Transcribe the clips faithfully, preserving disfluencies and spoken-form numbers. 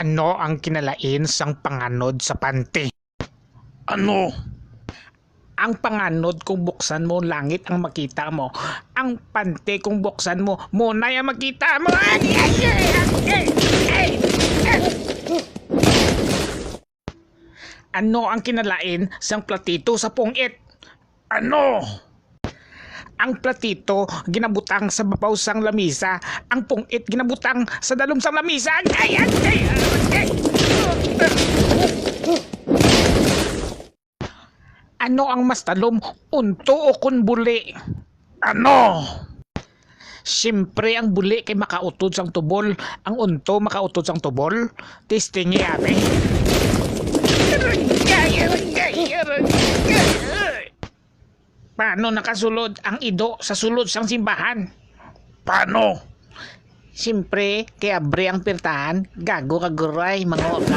Ano ang kinalain sang panganod sa panty? Ano? Ang panganod kung buksan mo, langit ang makita mo. Ang panty kung buksan mo, munay ang makita mo. Ay, ay, ay, ay, ay, ay. Ano ang kinalain sang platito sa pung-it? Ano? Ang platito ginabutang sa babaw sang lamisa, ang pung-it ginabutang sa dalom sang lamisa. Agay, agay, agay. Ano ang mas talom, unto o kon buli? Ano? Siyempre, ang buli kay makautod sang tubol, ang unto makautod sang tubol. Testingi, abi. Aragay, aragay, aragay. Paano nakasulod ang ido sa sulod sang simbahan? Paano? Siyempre, kay abri ang pirtahan, gago ka, guray, mango ka.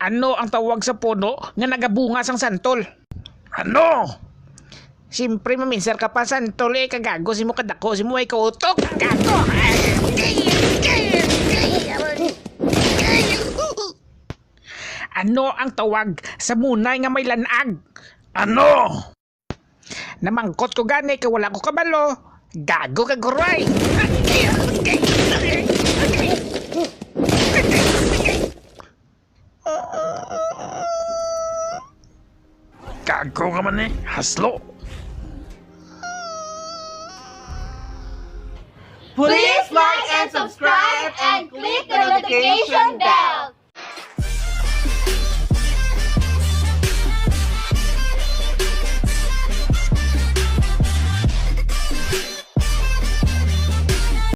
Ano ang tawag sa puno nga nagabunga sang santol? Ano? Siyempre, maminsar ka pa, santol, eh, kagago, simo kadako, simo ay kautok, gago. Ano ang tawag sa munay nga may lanag? Ano? Namangkot ko gani kay wala ko kabalo. Gago ka, guray! Gago ka man eh, haslo! Please like and subscribe and click the notification bell.